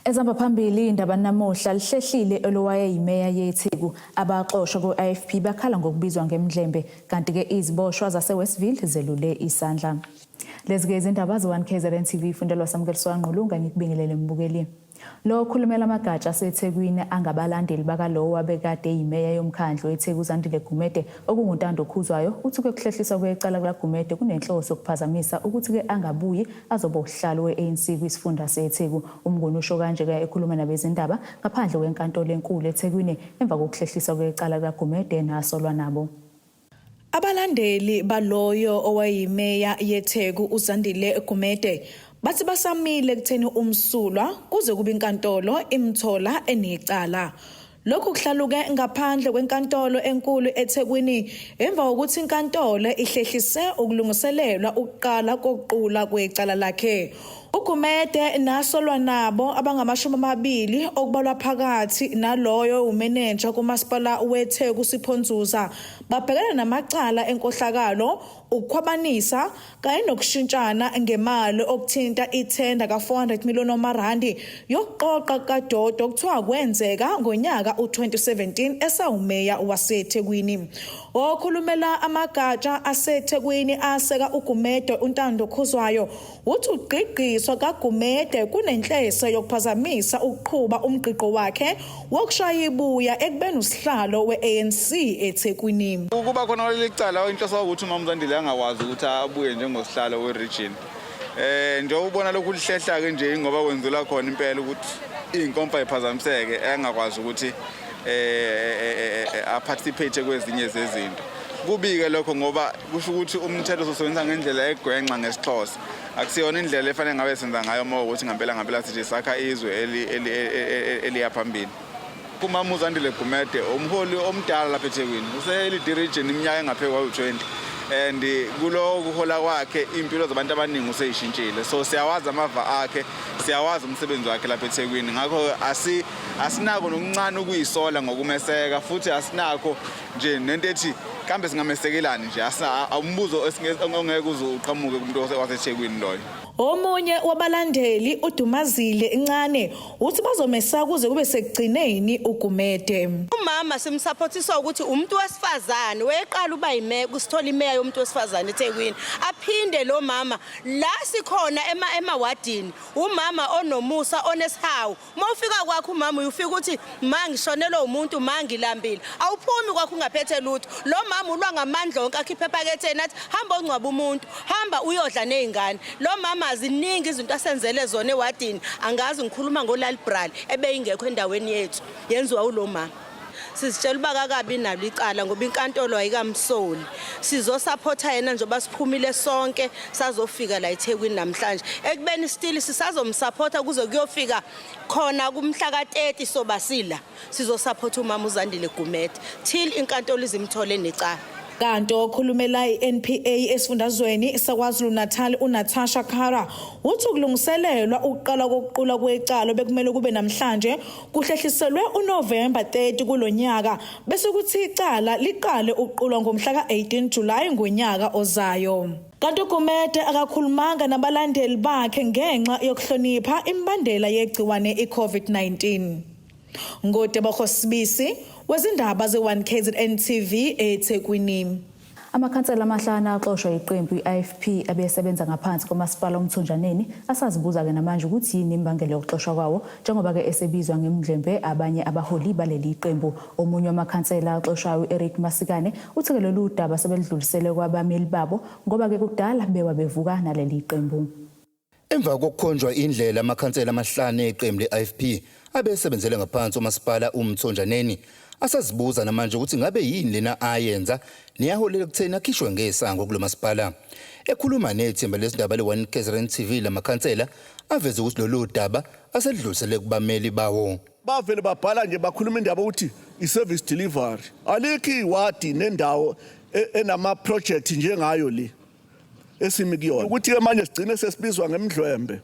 Ezihamba phambili indaba namuhla lihlehlile elowayeyimeya yeTheku abaxoshwa ku-IFP bakhala ngokubizwa ngemdlembe kanti-ke iziboshwa zaseWestville zelule isandla. Lezi-ke izindaba ze-1 KZN TV fundelwa Samukeliswa Ngqulunga ngikubingelele mbukeli. Lo okhulumela amagatsha aseThekwini angabalandeli bakalowo wabekade eyimeya yomkhandlu eTheku uZandile Gumede okunguNtando Khuzwayo uthi-ke kuhlehliswa kwecala kukaGumede kunenhloso yokuphazamisa ukuthi-ke angabuyi azoba usihlalo we-ANC kwisifunda seTheku. UMnguni usho kanje-ke ekhuluma nabezindaba ngaphandle kwenkantolo enkulu eThekwini emva kokuhlehliswa kwecala likaGumede nasolwa nabo. Abalandeli baloyo owayeyimeya yeTheku uZandile Gumede bathi basamile ekutheni umsulwa kuze kube inkantolo imthola enecala. Lokhu kuhlaluke ngaphandle kwenkantolo enkulu eThekwini emva kokuthi inkantolo ihlehlise ukulungiselelwa ukuqala kokuqula kwecala lakhe. UGumede nasolwa nabo abangamashumi amabili okubalwa phakathi naloyo umenenja kumasipala weTheku Sipho Nzuza babhekene namacala enkohlakalo, ukukhwabanisa kanye nokushintshana ngemali okuthinta ithenda ka-400 million wamarandi yokuqoqa kadodo okuthiwa kwenzeka ngonyaka u-2017 esawumeya waseThekwini. Okhulumela amagatsha aseThekwini aseka uGumede uNtando Khuzwayo uthi ugqigqiswa kaGumede kunenhloso yokuphazamisa ukuqhuba umgqiqo wakhe wokushaya ibuya ekubeni usihlalo we-ANC eThekwini. Ukuba khona kwaleli cala inhloso ukuthi uMama Zandile angakwazi ukuthi abuye njengosihlalo we-region. Njengoba ubona lokhu lihlehla ke nje ngoba kwenzelwa khona impela ukuthi iy'nkomfa iphazamiseke engakwazi ukuthi a-participate kwezinye zezinto. Kubi-ke lokho ngoba kusho ukuthi umthetho usebenzisa ngendlela egwenxa ngesiXhosa. Akusiyona indlela efanele ngabe senza ngayo uma ukuthi ngempela ngempela sithi sakha izwe eliya phambili. Umama uZandile Gumede umholi omdala lapha eThekwini, use-lead region iminyaka engaphezu kwawu-20 and kulo kuhola kwakhe iy'mpilo zabantu abaningi useyishintshile, so siyawazi amava akhe, siyawazi umsebenzi wakhe lapha eThekwini. Ngakho asinako nokuncane ukuyisola ngokumeseka, futhi asinakho nje nento ethi kambe singamesekelani nje, umbuzo ongeke uze uqhamuke kumuntu waseThekwini loyo. Omunye wabalandeli uDumazile Ncane uthi bazomeseka kuze kube sekugcineni uGumede. Umama simsupportiswa ukuthi umuntu wesifazane weqala uba yimeya kusithola imeya yomuntu wesifazane eThekwini. Aphinde lo mama la sikhona emawadini umama onomusa onesihawu. Uma ufika kwakho umama uyufika uthi ma ngishonelwe umuntu, ma ngilambile, awuphumi kwakho ungaphethe lutho. Lo mama ulwa ngamandla onke akhiphe ephaketheni athi hamba ongcwaba umuntu, hamba uyodla nezingane. Lo mama ziningi izinto asenzele zona ewadini, angazi ngikhuluma ngolalibrali ebeyingekho endaweni yethu yenziwa ulo mama. Sizitshela uba kakabi nalo icala ngoba inkantolo ayikamsoli. Sizosupport-a yena njengoba siphumile sonke sazofika la eThekwini namhlanje. Ekubeni still sisazomsupport-a kuze kuyofika khona kumhla ka-30 soba sila. Sizosupport-a umama uZandile Gumede till inkantolo izimthole necala. Kanti okhulumela i-NPA esifundazweni saKwaZulu-Natal uNatasha Kara uthi ukulungiselelwa ukuqala kokuqulwa kwecala bekumele kube namhlanje kuhlehliselwe uNovemba 30 kulonyaka bese kuthi icala liqale ukuqulwa ngomhla ka-18 July ngonyaka ozayo. Kanti uGumede akakhulumanga nabalandeli bakhe ngenxa yokuhlonipha imibandela yegciwane i-COVID-19. NgoTebogo Sibisi wezindaba ze-1 KZN TV eThekwini. Amakhansela amahlanu axoshwa iqembu i-IFP abesebenza ngaphansi komasipala uMthonjaneni asazibuza-ke namanje ukuthi yini imbangela yokuxoshwa kwawo njengoba-ke esebizwa ngemdlembe abanye abaholi baleli qembu. Omunye wamakhansela axoshwayo u-Eric Masikane uthi-ke lolu daba sebelidlulisele kwabameli babo ngoba-ke kudala bewa bevuka naleli qembu. Emva kokukhonjwa indlela amakhansela amahlanu eqembu le-IFP abesebenzele ngaphansi umasipala uMthonjaneni asazibuza namanje ukuthi ngabe yini lena ayenza neyaholela ekutheni akhishwe ngesango kulo masipala. Ekhuluma nethimba lezindaba le-1 KZN TV lamakhansela aveze ukuthi lolu daba aselidlulisele kubameli bawo. Bavele babhala nje bakhuluma indaba ukuthi i-service delivery. Alikho iwadi nendawo enama-project njengayo le esimi kuyona. Ukuthi-ke manje sigcine sesibizwa ngemdlwembe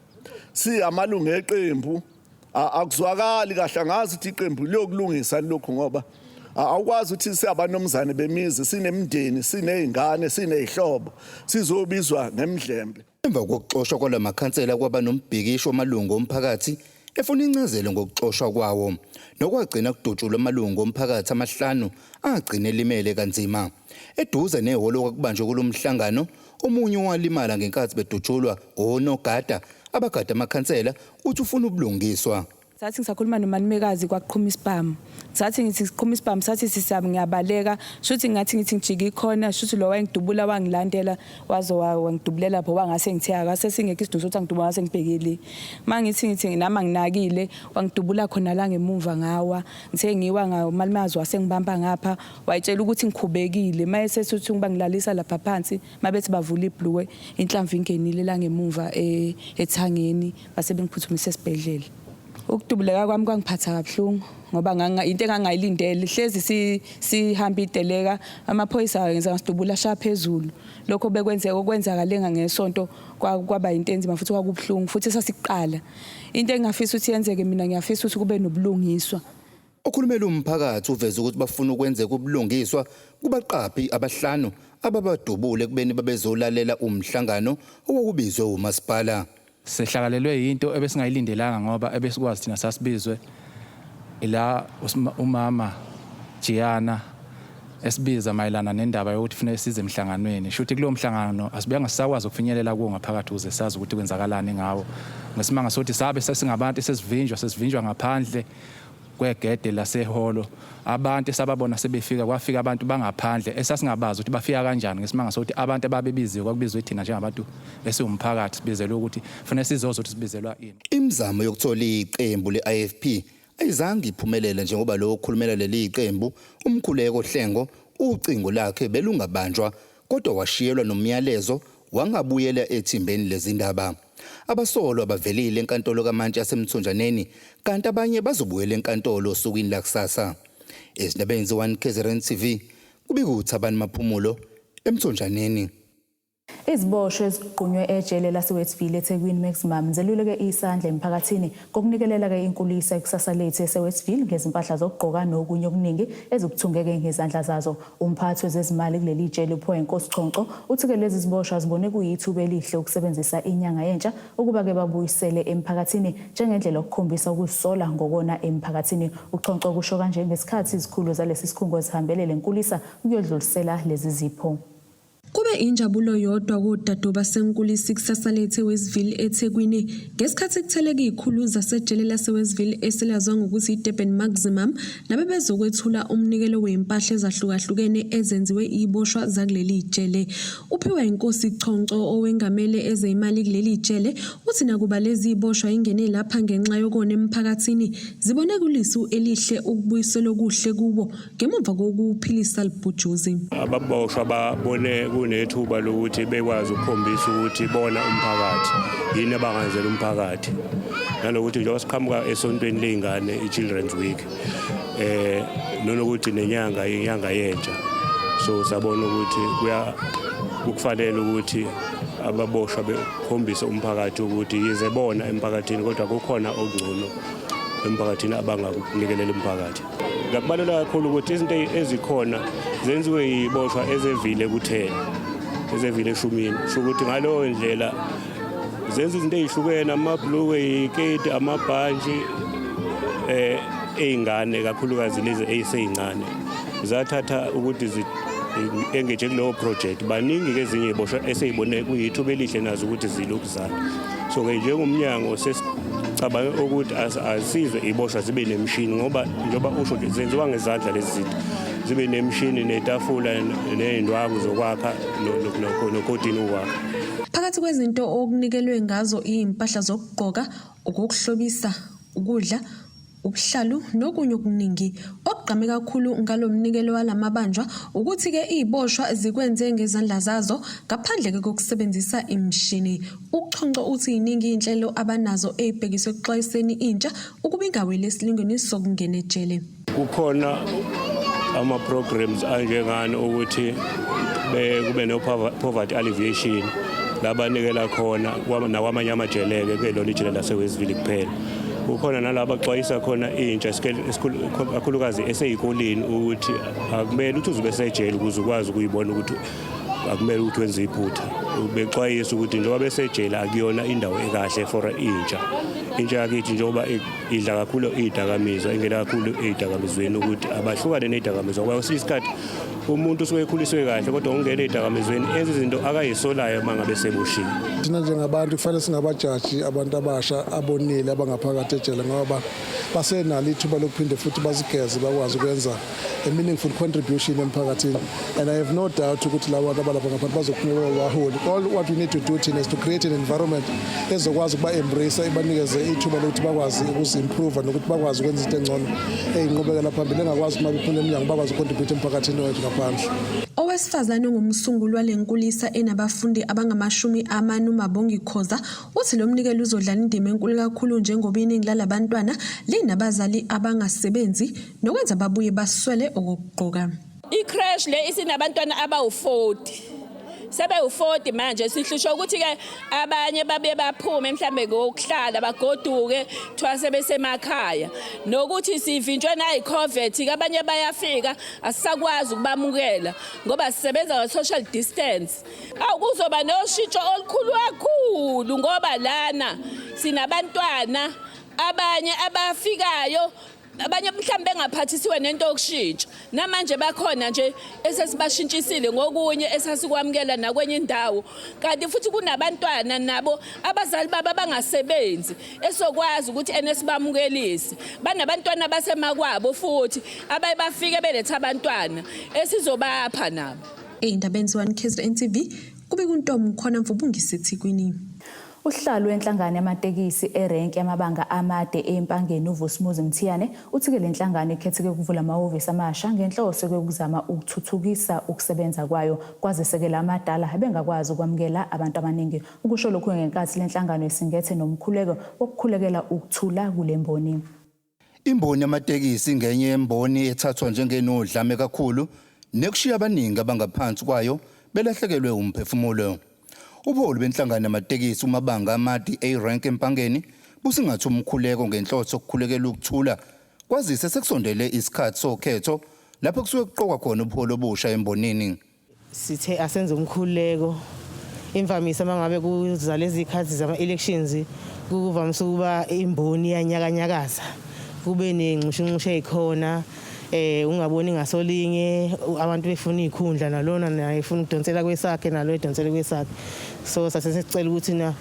siyamalungu eqembu, akuzwakali kahle, angazi ukuthi iqembu liyokulungisa lokhu ngoba awukwazi ukuthi siyabanomzane bemizi, sinemindeni, siney'ngane, siney'hlobo, sizobizwa ngemdlembe. Emva kokuxoshwa kwalamakhansela kwaba nombhikisho wamalungu omphakathi efuna incazelo ngokuxoshwa kwawo nokwagcina kudutshulwa amalungu omphakathi amahlanu agcine elimele kanzima. Eduze nehholo okwakubanjwe kulo mhlangano, omunye owalimala ngenkathi bedutshulwa onogada abagada amakhansela uthi ufuna ubulungiswa. Sathi ngisakhuluma nomalumekazi kwaqhuma isibhamu. Sathi ngithi siqhuma isibhamu sathi sisabi ngiyabaleka. Shuthi ngathi ngithi ngijika ikhona shuthi lo wayengidubula wangilandela waze wangidubulela lapho wangase ngithe akase singekho isidingo sokuthi angidubula ngase ngibhekile. Mangithi ngithi nami anginakile wangidubula khona la ngemuva ngawa. Ngithe ngiwa ngomalumekazi wasengibamba ngapha wayitshela ukuthi ngikhubekile. Mayesethi uthi ngibangilalisa lapha phansi mabethi bavula ibhluwe inhlamvu ingenile la ngemuva ethangeni base bengiphuthumisa esibhedlela. Ukudubuleka kwami kwangiphatha kabuhlungu ngoba into engangayilindele hlezi sihamba iteleka amaphoyisa ngenza ngasidubula sha phezulu. Lokho bekwenzeka okwenzakale ngesonto kwaba into enzima futhi kwakubuhlungu futhi sasiqala. Into engingafisa ukuthi yenzeke mina ngiyafisa ukuthi kube nobulungiswa. Okhulumela umphakathi uveze ukuthi bafuna ukwenzeka ubulungiswa kubaqaphi abahlanu ababadubule ekubeni babezolalela umhlangano owawubizwe umasipala. Sehlakalelwe yinto ebesingayilindelanga ngoba ebesikwazi thina sasibizwe ila umama Gianna esibiza mayelana nendaba yokuthi kufanele size emhlanganweni. Shuthi kulowo mhlangano asibuyange sisakwazi ukufinyelela kuwo ngaphakathi ukuze sazi ukuthi kwenzakalani ngawo. Ngesimanga sokuthi sabe sesingabantu sesivinjwa ngaphandle kwegede lasehholo. Abantu esababona sebefika kwafika abantu bangaphandle esasingabazi ukuthi bafika kanjani ngesimanga sokuthi abantu ababebiziwe kwakubizwe thina njengabantu esiwumphakathi sibizelwe ukuthi kufanele sizoza ukuthi sibizelwa ini. Imizamo yokuthola iqembu le-IFP ayizange iphumelele njengoba lo okhulumela leli qembu uMkhuleko Hlengo ucingo lakhe belungabanjwa kodwa washiyelwa nomyalezo wangabuyela ethimbeni lezindaba. Abasolwa bavelile enkantolo kaMantshi yaseMthonjaneni kanti abanye bazobuyela enkantolo osukwini lakusasa. Ezindabeni ze-1 KZN TV kubika uThabani Maphumulo eMthonjaneni. Iziboshwa ezigqunywe ejele laseWestville eThekwini Maximum zeluleke isandla emphakathini ngokunikelela-ke inkulisa ikusasa lethu eseWestville ngezimpahla zokugqoka nokunye okuningi ezikuthungeke ngezandla zazo. Umphathi wezezimali kuleli jele uPhoenkosi Chonco uthi-ke lezi ziboshwa zibone kuyithuba elihle ukusebenzisa inyanga yentsha ukuba-ke babuyisele emphakathini njengendlela yokukhombisa ukuzisola ngokona emphakathini. UChonco kusho kanje ngesikhathi izikhulu zalesi sikhungo zihambele le nkulisa ukuyodlulisela lezi zipho. Kube injabulo yodwa kodade baseNkulisa ikusasa lethu eWestville eThekwini ngesikhathi kutheleka izikhulu zasejele laseWestville eselaziwa ngokuthi iDurban Maximum nabebezokwethula umnikelo wezimpahla ezahlukahlukene ezenziwe iboshwa zakuleli jele. Uphiwa inkosi Chonco owengamele ezeyimali kuleli jele uthi nakuba lezi iboshwa ingene lapha ngenxa yokona emphakathini zibone kulisu elihle ukubuyiselwa okuhle kubo ngemuva kokuphilisa libhujuzi. Ababoshwa babone kunethuba lokuthi bekwazi ukukhombisa ukuthi bona umphakathi yini abangenzela umphakathi, nanokuthi njengoba siqhamuka esontweni ley'ngane i-Children's Week nonokuthi nenyanga inyanga yentsha, so sabona ukuthi kukufanele ukuthi ababoshwa bekhombise umphakathi ukuthi yize bona emphakathini kodwa kukhona okungcono emphakathini abangakunikelela umphakathi. Ngakubalula kakhulu ukuthi izinto ezikhona zenziwe yiboshwa ezevile kuthena, ezevile eshumini, kusho ukuthi ngaleyo ndlela zenza izinto ey'hlukene, amabhulukwe, iy'keti, amabhantshi ey'ngane kakhulukazi lezi ey'sey'ncane zathatha ukuthi engage kuleyo project. Baningi-ke ezinye iy'boshwa esey'bone kuyithuba elihle nazo ukuthi zilokhu zana. So-ke njengomnyango sesicabange ukuthi asizwe iboshwa zibe nemishini, ngoba njengoba usho nje zenziwa ngezandla lezi zinto, zibe nemishini netafula ney'ndwangu zokwakha nokotini ukwakha. Phakathi kwezinto okunikelwe ngazo iy'mpahla zokugqoka, okokuhlobisa, ukudla, ubuhlalu nokunye okuningi. Okugqame kakhulu ngalo mnikelo walamabanjwa ukuthi-ke iy'boshwa zikwenze ngezandla zazo ngaphandle-ke kokusebenzisa imishini. UChonco uthi yiningi iy'nhlelo abanazo ey'bhekiswe ekuxwayiseni intsha ukuba ingaweli esilingweni sokungena ejele. Kukhona ama-programs anjengani ukuthi kube no-poverty alleviation labanikela khona nakwamanye amajeleke kulona ijele laseWestville kuphela. Kukhona nalaba baxwayisa khona intsha kakhulukazi eseyikoleni ukuthi akumele ukuthi uzobe sejele ukuze ukwazi ukuyibona ukuthi akumele ukuthi wenze iphutha. Bexwayisa ukuthi njengoba besejele akuyona indawo ekahle for intsha. Intsha yakithi njengoba idla kakhulu izidakamizwa, ingena kakhulu ezidakamizweni ukuthi abahlukane nezidakamizwa ngoba kwesinye isikhathi umuntu usuke ekhuliswe kahle kodwa ungena ezidakamizweni enza izinto akayisolayo uma ngabe seboshiwe. Thina njengabantu kufanele singabajaji abantu abasha abonile abangaphakathi ejele ngoba basenalo ithuba lokuphinde futhi bazigeze bakwazi ukwenza a meaningful contribution emphakathini and I have no doubt ukuthi labo bantu abalapha ngaphandle bazophuma babaholi. All what we need to do thina is to create an environment ezokwazi ukuba embrace ibanikeze ithuba lokuthi bakwazi ukuzi-improve nokuthi bakwazi ukwenza izinto engcono eyinqubekela phambili engakwazi uma bephuma emnyango bakwazi uku-contribute emphakathini wethu ngaphandle. Owesifazane ongumsunguli wale nkulisa enabafundi abangama-40 uMabongi Khoza uthi lo mnikelo uzodlala indima enkulu kakhulu njengoba iningi lalabantwana linabazali abangasebenzi nokwenza babuye baswele okokugqoka. I-creche le isinabantwana abawu-40 sebewu-40 manje sihlushwa ukuthi-ke abanye babuye baphume mhlambe ngokuhlala bagoduke kuthiwa sebesemakhaya nokuthi sivinjwe nayi-covid-ke abanye bayafika asisakwazi ukubamukela ngoba sisebenza nge-social distance. Awu kuzoba noshintsho olukhulu kakhulu ngoba lana sinabantwana abanye abafikayo abanye mhlawumbe bengaphathisiwe nento yokushintsha namanje bakhona nje esesibashintshisile ngokunye esasikwamukela nakwenye indawo kanti futhi kunabantwana nabo abazali babo abangasebenzi esokwazi ukuthi ene sibamukelise banabantwana basemakwabo futhi abaye bafike beletha abantwana esizobapha nabo. Ey'ndabeni ze-1 KZN TV kube kuntomo khona Mvubu ngiseThekwini. Usihlalo wenhlangano yamatekisi erenki yamabanga amade eMpangeni uVusimuzi Mthiyane uthi-ke le nhlangano ikhetheke ukuvula amahhovisi amasha ngenhloso yokuzama ukuthuthukisa ukusebenza kwayo kwazise-ke la amadala ebengakwazi ukwamukela abantu abaningi. Ukusho lokhu ngenkathi le nhlangano isingethe nomkhuleko wokukhulekela ukuthula kule mboni. Imboni yamatekisi ingenye yemboni ethathwa njengenodlame kakhulu nekushiya abaningi abangaphansi kwayo belahlekelwe umphefumulo. Ubuholi benhlangano yamatekisi uMabanga Amadi A-Rank eMpangeni busingathe umkhuleko ngenhloso yokukhulekela ukuthula kwazise sekusondele isikhathi sokhetho lapho kusuke kuqokwa khona ubuholi obusha embonini. Sithe asenze umkhuleko imvamisa uma ngabe kuza lezi khathi zama-elections kuvamise ukuba imboni iyanyakanyakaza kube nenxushunxushu eyikhona eh ungaboni ngasolinye abantu befuna izikhundla nalona naye efuna ukudonsela kwesakhe nalo edonsela kwesakhe so sase sicela ukuthi na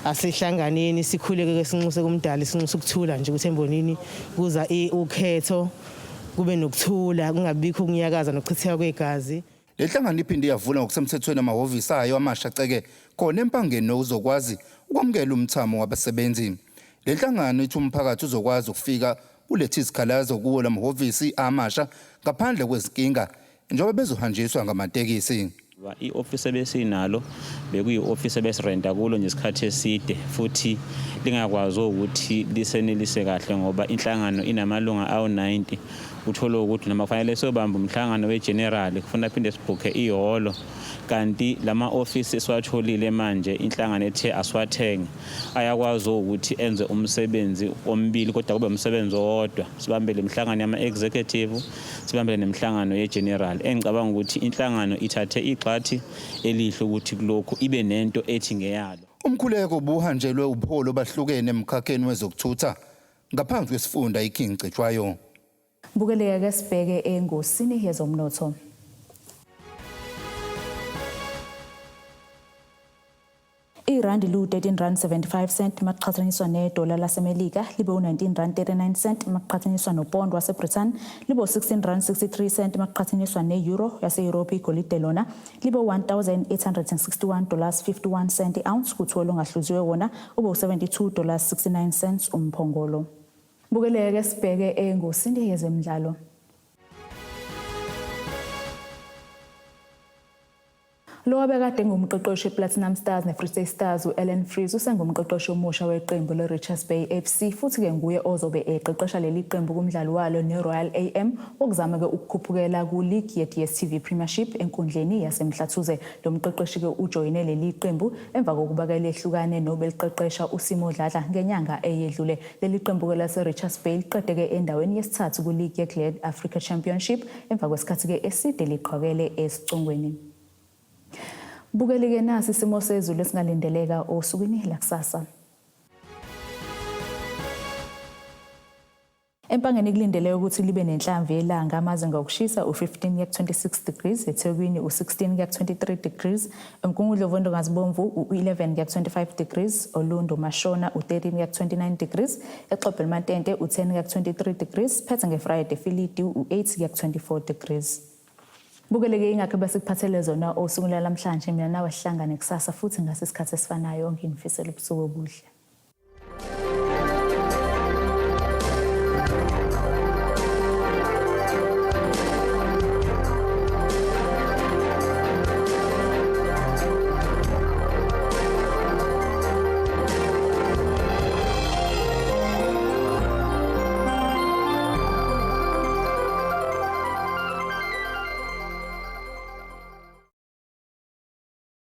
asihlanganeni sikhuleke ke sinxuse kumdali sinxuse ukuthula nje ukuthi embonini kuza ukhetho kube nokuthula kungabikho ukunyakaza nokuchitheka kwegazi. Le nhlangano iphinde yavula ngokusemthethweni amahhovisi ayo amasha ceke khona eMpangeni nokuzokwazi ukwamukela umthamo wabasebenzi. Le nhlangano ithi umphakathi uzokwazi ukufika ulethe izikhalazo kuwo la mahhovisi amasha ngaphandle kwezinkinga njengoba bezohanjiswa ngamatekisi. I-ofisi ebesinalo bekuyi-ofisi ebesirenta kulo ngesikhathi eside futhi lingakwazi ukuthi lisenelise kahle ngoba inhlangano inamalunga awu-90 uthole ukuthi noma kufanele siyobamba umhlangano we-general kufuna phinde sibhukhe ihholo kanti lama-ofisi esiwatholile manje inhlangano ethe asiwathenge ayakwazi ukuthi enze umsebenzi omibili kodwa kube umsebenzi owodwa sibambele imihlangano yama-executive sibambele nemihlangano ye-general engicabanga ukuthi inhlangano ithathe igxathi elihle ukuthi kulokhu ibe nento ethi ngeyalo. Umkhuleko ubuhanjelwe ubuholi obahlukene emkhakheni wezokuthutha ngaphansi kwesifunda iKing Cetshwayo. Bukeleke ke sibheke engosini yezomnotho. Irandi liwu-13 rand 75 cent makuqhathaniswa nedola laseMelika libe u-19 rand 39 cent makuqhathaniswa nopondo waseBrithani libe u-16 rand 63 cent makuqhathaniswa ne-euro yase-Europe. Igolide lona libe u-1861 dollars 51 cent i-ounce kuthiwa olungahluziwe wona ube u-72 dollars 69 cents umphongolo. Bukeleke sibheke engosini yezemidlalo. Lo obekade engumqeqeshi wePlatinum Stars neFree State Stars u-Allan Freese usengumqeqeshi omusha weqembu le-Richards Bay FC futhi-ke nguye ozobe eqeqesha leli qembu kumdlalo walo ne-Royal AM wokuzama-ke ukukhuphukela ku-league ye-DStv Premiership enkundleni yaseMhlathuze. Lo mqeqeshi-ke ujoyine leli qembu emva kokuba-ke lehlukane nobeliqeqesha uSimo Dladla ngenyanga eyedlule. Leli qembu-ke lase-Richards Bay liqedeke endaweni yesithathu ku-league ye-Glad Africa Championship emva kwesikhathi-ke eside liqhwakele esicongweni. Bukelike nasi isimo sezulu esingalindeleka osukwini lakusasa. Empangeni kulindeleke ukuthi libe nenhlamvu yelanga amazinga okushisa u-15 kuya ku-26 degrees, eThekwini u-16 kuya ku-23 degrees, eMgungundlovu eNdongazibomvu u-11 kuya ku-25 degrees, Olundi Mashona u-13 kuya ku-29 degrees, eXobho Mantente u-10 kuya ku-23 degrees, phetha ngeFriday Filidi u-8 kuya ku-24 degrees. Bukeleke ingakho besikuphathele zona osukwini lwanamhlanje mina nawe sihlangane kusasa futhi ngase isikhathi esifanayo nginifisela ubusuku obuhle.